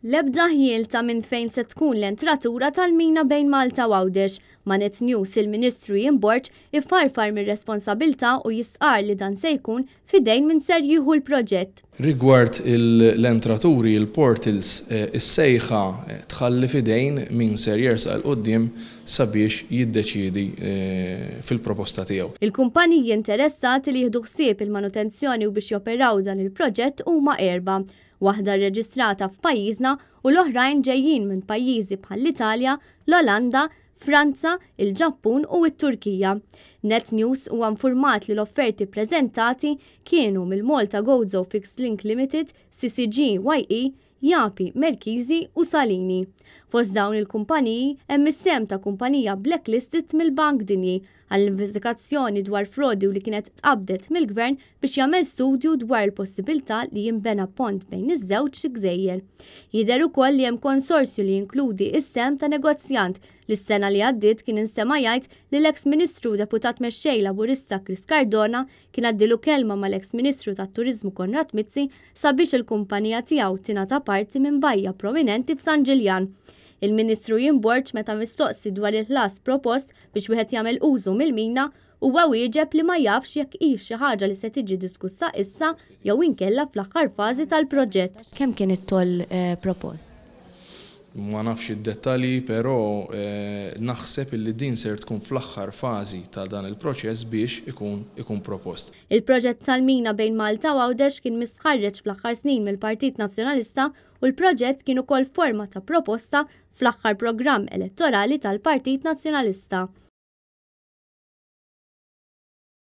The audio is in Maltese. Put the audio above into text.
L-ebda ħjiel ta' minn fejn se tkun l-entratura tal-mina bejn Malta u Għawdex. Ma' Net News il-Ministru Ian Borg ifarfar mir-responsabilità u jistqarr li dan se jkun f'idejn min ser jieħu l-proġett. Rigward l-entraturi, il-portals, is-sejħa tħalli f'idejn min ser jersaq 'il quddiem sabiex jiddeċiedi fil-proposta tiegħu. Il-kumpaniji interessati li jieħdu ħsieb il-manutenzjoni u biex joperaw dan il-proġett huma erbgħa. Waħda rreġistrata f'pajjiżna u l-oħrajn ġejjin minn pajjiżi bħall-Italja, l-Olanda, Franza, il-Ġappun u t-Turkija. Net News huwa nfurmat li l-offerti ppreżentati kienu mill-Malta Gozo Fixed Link Limited, CCG YE, Japi, Merkisi u Salini. Fost dawn il-kumpaniji hemm is-sehem ta' kumpanija blacklisted mill-Bank Dinji għall-investigazzjoni dwar frodi u li kienet tqabbdet mill-Gvern biex jagħmel studju dwar il-possibilità li jinbena pont bejn iż-żewġ gżejjer. Jidher ukoll li hemm konsorzju li jinkludi s-sehem ta' negozjant li s-sena li għaddiet kien instema' jgħid li l-eks Ministru u Deputat Mexxej Laburista Chris Cardona kien għaddilu kelma mal-eks Ministru tat-Turiżmu Konrad Mizzi sabiex il-kumpanija tiegħu tingħata parti minn bajja prominenti f'San Ġiljan. Il-Ministru Ian Borg meta mistoqsi dwar il-ħlas propost biex wieħed jagħmel użu mill-mina, huwa wieġeb li ma jafx jekk hix xi ħaġa li se tiġi diskussa issa jew inkella fl-aħħar fażi tal-proġett. Kemm kien it-toll propost? Ma nafx id-dettalji però naħseb illi din ser tkun fl-aħħar fażi ta' dan il-proċess biex ikun ikun propost. Il-proġett tal-mina bejn Malta u Għawdex kien mistħarreġ fl-aħħar snin mill-Partit Nazzjonalista u l-proġett kien ukoll forma ta' proposta fl-aħħar programm elettorali tal-Partit Nazzjonalista.